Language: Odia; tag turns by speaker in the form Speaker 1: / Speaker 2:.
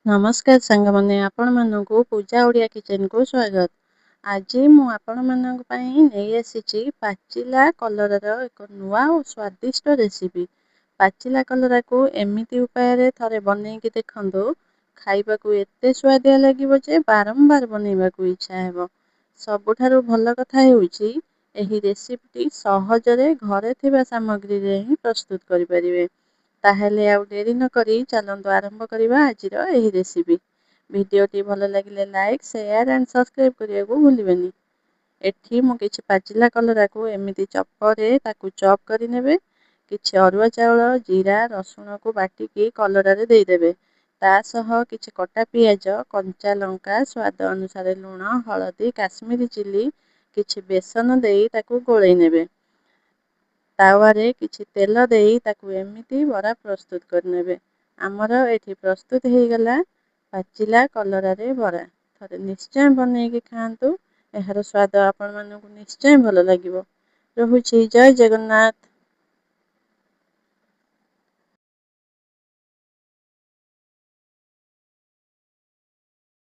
Speaker 1: ନମସ୍କାର ସାଙ୍ଗମାନେ, ଆପଣମାନଙ୍କୁ ପୂଜା ଓଡ଼ିଆ କିଚେନକୁ ସ୍ୱାଗତ। ଆଜି ମୁଁ ଆପଣମାନଙ୍କ ପାଇଁ ନେଇ ଆସିଛି ପାଚିଲା କଲରାର ଏକ ନୂଆ ଓ ସ୍ୱାଦିଷ୍ଟ ରେସିପି। ପାଚିଲା କଲରାକୁ ଏମିତି ଉପାୟରେ ଥରେ ବନେଇକି ଦେଖନ୍ତୁ, ଖାଇବାକୁ ଏତେ ସୁଆଦିଆ ଲାଗିବ ଯେ ବାରମ୍ବାର ବନେଇବାକୁ ଇଚ୍ଛା ହେବ। ସବୁଠାରୁ ଭଲ କଥା ହେଉଛି, ଏହି ରେସିପିଟି ସହଜରେ ଘରେ ଥିବା ସାମଗ୍ରୀରେ ହିଁ ପ୍ରସ୍ତୁତ କରିପାରିବେ। ତାହେଲେ ଆଉ ଡେରି ନକରି ଚାଲନ୍ତୁ ଆରମ୍ଭ କରିବା ଆଜିର ଏହି ରେସିପି। ଭିଡ଼ିଓଟି ଭଲ ଲାଗିଲେ ଲାଇକ୍, ସେୟାର ଆଣ୍ଡ ସବସ୍କ୍ରାଇବ୍ କରିବାକୁ ଭୁଲିବେନି। ଏଠି ମୁଁ କିଛି ପାଚିଲା କଲରାକୁ ଏମିତି ଚପରେ ତାକୁ ଚପ୍ କରିନେବେ। କିଛି ଅରୁଆ ଚାଉଳ, ଜିରା, ରସୁଣକୁ ବାଟିକି କଲରାରେ ଦେଇଦେବେ। ତା ସହ କିଛି କଟା ପିଆଜ, କଞ୍ଚା ଲଙ୍କା, ସ୍ୱାଦ ଅନୁସାରେ ଲୁଣ, ହଳଦୀ, କାଶ୍ମୀରୀ ଚିଲି, କିଛି ବେସନ ଦେଇ ତାକୁ ଗୋଳେଇ ନେବେ। ତାୱାରେ କିଛି ତେଲ ଦେଇ ତାକୁ ଏମିତି ବରା ପ୍ରସ୍ତୁତ କରିନେବେ। ଆମର ଏଠି ପ୍ରସ୍ତୁତ ହେଇଗଲା ପାଚିଲା କଲରାରେ ବରା। ଥରେ ନିଶ୍ଚୟ ବନେଇକି ଖାଆନ୍ତୁ, ଏହାର ସ୍ୱାଦ ଆପଣମାନଙ୍କୁ ନିଶ୍ଚୟ ଭଲ ଲାଗିବ। ରହୁଛି, ଜୟ ଜଗନ୍ନାଥ।